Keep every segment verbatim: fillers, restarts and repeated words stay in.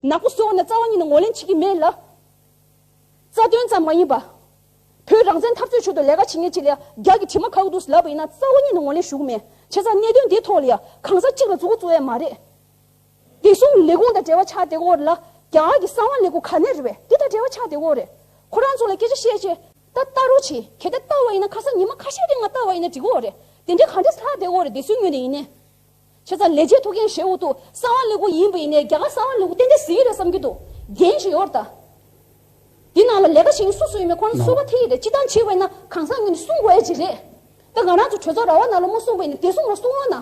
ནག་པོ་བཟོས་ན་རྩ་བ་ཉིད་ནས་ངོས་ལེན་བྱེད་ཀྱི་མེད་ལ། རྩ་དོན་ཙམ་མ་ཡིན་པ། བོད་རང་བཙན་འཐབ་རྩོད་ཆེད་དུ་ལས་ཀ་བྱེད་མཁན་ཅིག་ལ་རྒྱ་གི་དྲི་མ་ཁ་གུ་འདུག་ལབ་པ་ཡིན་ན་རྩ་བ་ཉིད་ནས་ངོས་ལེན་ཞུ་གི་མེད། བྱས་ཙང་གནད་དོན་འདིའི་ཐོག་ལ་ཡ་གང་ཟག་གཅིག་ལ་མཛུབ་གུ་བཙུགས་ཡ་མ་རེད། བདེ་སྲུང་ལས་ཁུངས་དང་འབྲེལ་བ་ཆགས་བསྡད་ཀྱི་ཡོད་རེད་ལ། རྒྱ་གར་གྱི་གསང་བ་ལས་ཁུངས་ག་ནས་རེད་པས། འདི་དང་འབྲེལ་བ་ཆགས་བསྡད་ཀྱི་ཡོད་རེད། ཁོ་རང་ཚོ་ལ་སྐད་ཆ་བཤད་བྱས། ད་ལྟ་རོགས་བྱེད། གལ་ཏེ་ལྟ་བ་ཡིན་ན་ཁ་སང་ཉི་མ་ཁ་ཤས་རིང་ང་ལྟ་བ་ཡིན་ན་འགྲིག་གི་ཡོད་རེད། དེ་འདྲའི་ག་འདྲས་ལྷག་བསྡད་ཀྱི་ཡོད་རེད། བདེ་སྲུང་ངོས་ནས་ཡིན་ནའི། བྱས་ཙང་ལས་བྱེད་ཐུག་མཁན་ཞེ་པོ་འདུག་གསང་བ་ལས་ཁུངས་ཡིན་པ་ཡིན་ནའི་རྒྱ་གར་གསང་བ་ལས་ཁུངས་ཏན་ཏན་ཟིན་གྱི་རེད་བསམ་གྱི་འདུག་འགན་ཞིག་ཡོད་རེད་ད། འདི་ནང་ལ་ལས་ཀ་བྱེད་མཁན་སུ་སུ་ཡིན་མིན་ཁོ་རང་ཚོ་གསོལ་བ་འདེབས་ཀྱི་རེད། སྤྱིར་བཏང་བྱས་པ་ཡིན་ན་གང་ཟག་ངོས་ནས་སྲུང་དགོས་ཡ་ཅིག་རེད། ད་ང་རང་ཚོ་གྲོས་ཚོགས་ར་བ་ནང་ལ་མ་སོང་བ་ཡིན་ན་བདེ་སྲུང་ལ་སྲུང་བ་ན།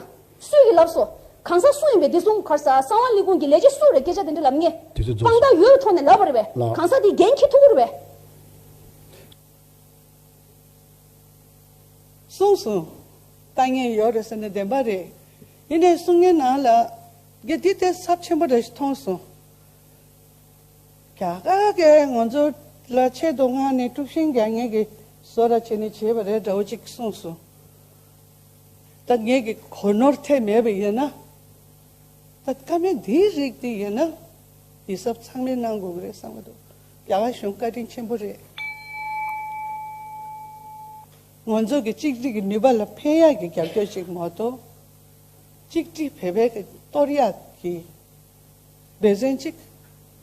སུས་ཀྱིས་ལབ་སོང་། གང་ཟག་སུ་ཡིན་པའི་བདེ་སྲུང་གར་ས་གསང་བ་ལས་ཁུངས་ཀྱི་ལས་བྱེད་སུ་རེད་སྐད་ཆ་དེ་འདྲ་ལབ་ངེས། དེ་ཚོ་རྫོགས་དཔང་རྟགས་ཡོད་པའི་ཐོག་ནས་ལབ་པ་རེད་པས། ལགས། གང་ཟག་དེའི་འགན་འཁྱེར་ཐུབ་ཀྱི་རེད་པས། གསུངས་སོང་། ལྟ་ངན་ཡོད་རེད་ཟེར་ན་བདེན་པ་རེད། ཡིན་ནའི་གསུང་མཁན་ནང་ལ་དེ་དེ་ཚབས་ཆེན་པོ་རེད་ཞེས་མཐོང་སོང་། རྒྱ་གར་གྱིས་ང་ཚོ་ལ་ཆེད་དུ་མངགས་ནས་དཀྲུག་ཤིང་རྒྱག་མཁན་གྱི་བཟོ་འདྲ་བྱས་ནས་བྱས་པ་རེད་འདྲ་བོ་ཅིག་གསུངས་སོང་། ད་ངེད་ཀྱི་གོ་ནོར་ཐེབས་མེད་པ་ཡིན་ན། ད་བཀའ་མོལ་འདིའི་རིགས་དེ་ཡིན་ན། ཡིད་གཟབ་ཚང་མས་གནང་དགོས་ཀྱི་རེད་བསམ་གྱི་འདུག་རྒྱ་གར་གཞུང་བཀའ་དྲིན་ཆེན་པོ་རེད། ང་ཚོ་གི་གཅིག་སྒྲིལ་གྱི་ནུས་པ་ལ་ཕན་ཡག་གི་རྒྱབ་སྐྱོར་ཅིག་མ་གཏོགས། གཅིག་སྒྲིལ་བོད་པའི་གི་གཏོར་ཡག་གི་འབད་བརྩོན་ཅིག་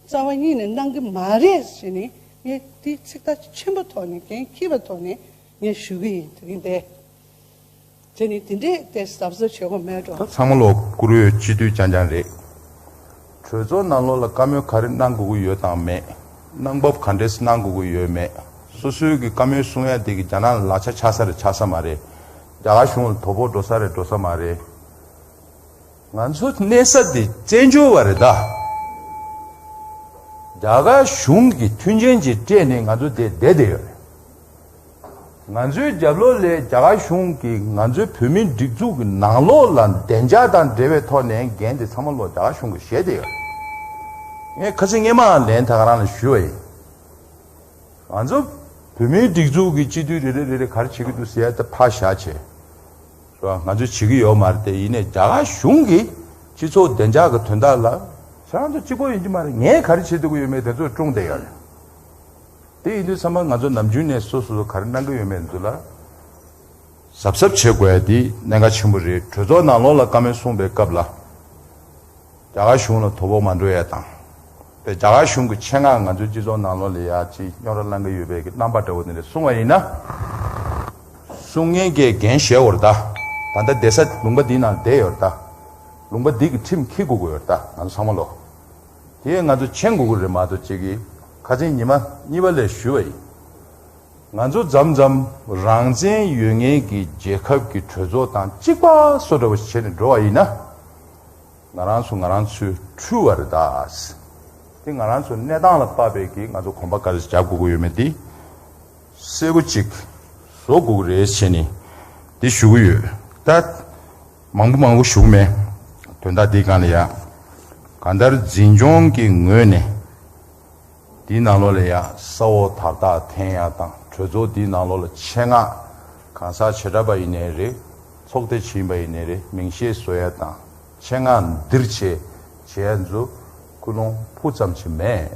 རྩ་བ་ཉིད་ནས་གནང་གི་མ་རེད་ཟེར་ནས་ངས་འདི་ཚིག་ཐག་ཆེན་པོ་ཐོག་ནས་འགན་འཁྱེར་བའི་ཐོག་ནས་ངས་ཞུ་གི་ཡིན། དེ་རིང་འདི། དེ་ནི་དེ་འདྲས་དེ་གཟབ་གཟབ་བྱེད་དགོས་མེད་འགྲོ། ད་ཚང་མ་ལོ་བཀུར་འོས་སྤྱི་འཐུས་རྐྱང་རྐྱང་རེད། གྲོས་ཚོགས་ནང་ལོགས་ལ་བཀའ་མོལ་ག་རེ་གནང་དགོས་ཀྱི་ཡོད་དང་མེད། གནང་བབ་ག་འདྲས་གནང་དགོས་ཀྱི་ཡོད་མེད། སོ་སོའི་གི་བཀའ་མོལ་གསུང་ཡ་དེ་གི་རྒྱ་ནག་ལ་ལག་ཆ་ཆགས་ས་རེད་ཆགས་ས་མ་རེད། རྒྱ་གར་གཞུང་ལ་དོ་ཕོག་འགྲོ་ས་རེད་འགྲོ་ས་མ་རེད། ང་ཚོ་གནས་ས་དེ་བཙན་བྱོལ་བ་རེད་ད། རྒྱ་གར་གཞུང་གི་མཐུན་རྐྱེན་ཅིག་སྤྲད་ནས་ང་ཚོ་དེ་བསྡད་བསྡད་ཡོད་རེད། ང་ཚོའི་རྒྱབ་ལོགས་ལ་རྒྱ་གར་གཞུང་གིས་ང་ཚོའི་བོད་མིའི་སྒྲིག་འཛུགས་ཀྱི་ནང་ལོགས་ལ་བདེ་འཇགས་དང་འབྲེལ་བའི་ཐོག་ནས་འགན་དེ་ཚང་མ་ལོ་རྒྱ་གར་གཞུང་གིས་བཞེས་བསྡད་ཡོད་རེད། ངས་ཁ་སང་སྔས་མ་ལན་ད་ག་རང་ལ་ཞུས་པ་ཡིན། ང་ཚོ་བོད་མིའི་སྒྲིག་འཛུགས་ཀྱི་སྤྱི་འཐུས་རེ་རེ་རེ་རེ་ག་རེ་བྱེད་ཀྱི་འདུག་ཟེར་ཡ་དེ་ཕར་བཞག་བྱས། རེད་བ། ང་ཚོས་བྱེད་ཀྱི་ཡོད་མ་རེད་དེ། ཡིན་ནའི་རྒྱ་གར་གཞུང་གིས་སྤྱི་ཚོགས་བདེ་འཇགས་ཀྱི་དོན་དག་ལ་ཁྱེད་རང་ཚོ་གཅིག་པོ་ཡིན་གྱི་མ་རེད། ངས་ག་རེ་བྱེད་ཐུབ་ཀྱི་ཡོད་མེད་དེ་ཚོ་བཀྲོངས་བསྡད་ཡོད་རེད། དེ་ཡིན་དུས་ཚང་མ་ང་ཚོ་ནམ་རྒྱུན་ནས་སོ་སོ་སོ་ག་རེ་གནང་གི་ཡོད་མེད་ཚོ་ལ་གཟབ་གཟབ་བྱེད་དགོས་ཡ་དེ་གནད་འགག་ཆེན་པོ་རེད། གྲོས་ཚོགས་ནང་ལོགས་ལ་བཀའ་མོལ་གསུངས་པའི་སྐབས་ལ། རྒྱ་གར་གཞུང་ལ་དོ་ཕོག་མ་འགྲོ་ཡ་དང་། དེ་རྒྱ་གར་གཞུང་གི་ཆེད་མངགས་ང་ཚོའི་སྤྱི་ཚོགས་ནང་ལོགས་ལ་ཡ་ཅིག་རྙོག་དྲ་བསླང་གི་ཡོད་པའི་གི་རྣམ་པ་འདྲ་བོ་དེ་འདྲ་གསུང་བ་ཡིན་ན། གསུང་མཁན་གྱིས་འགན་བཞེས་དགོས་རེད་ད། ད་ལྟ་བསྡད་ས་ལུང་པ་འདིའི་ནང་བསྡད་ཡོད་རེད་ད། ལུང་པ་འདི་གི་ཁྲིམས་འཁྱེར་དགོས་ཀྱི་ཡོད་རེད་ད་ང་ཚོ་ཚང་མ་ལོ། དེ་ང་ཚོ་མཁྱེན་དགོས་ཀྱི་རེད་མ་གཏོགས་གཅིག་གིས་ཁ་སང་ཉི་མ་གཉིས་པ་ལ་ཞུས་པ་ཡིན། ང་ཚོ་མཚམས་མཚམས་རང་བཙན་ཡོད་མཁན་གྱི་རྒྱལ་ཁབ་ཀྱི་གྲོས་ཚོགས་དང་གཅིག་པ་བཟོ་འདྲ་བོ་བྱས་ནས་འགྲོ་བ་ཡིན་ན། ང་རང་ཚོ་ང་རང་ཚོའི་འཁྲུལ་བ་རེད་ད། དེ་ང་རང་ཚོ་གནས་སྟངས་ལ་དཔག་པའི་གི་ང་ཚོ་གོམ་པ་ག་རེ་རྒྱག་དགོས་ཀྱི་ཡོད་མེད་དེ་གསལ་པོ་ཅིག་བཟོ་དགོས་ཀྱི་རེད་བྱས་ནས་དེ་ཞུ་གི་ཡོད་ད། མང་པོ་མང་པོ་ཞུ་གི་མེད། དོན་དག་འདིའི་སྒང་ལ་ཡ། གང་ལྟར་འཛིན་སྐྱོང་གི་ངོས་ནས། འདིའི་ནང་ལོགས་ལ་ཡ་ས་འོག་དར་ཐག་འཐེན་ཡ་དང་གྲོས་ཚོགས་འདིའི་ནང་ལོགས་ལ་ཆེད་མངགས་གང་ཟག་བྱེ་བྲག་པ་ཡིན་ནའི་རེད། ཚོགས་སྡེ་ཆེན་པ་ཡིན་ནའི་རེད། མིང་གཞས་བཟོ་ཡ་དང་ཆེད་མངགས་འདིར་བྱས་བྱས་ཡ་ཚོ་ཀུན་སློང་སྤུ་ཙམ་ཅིག་མེད།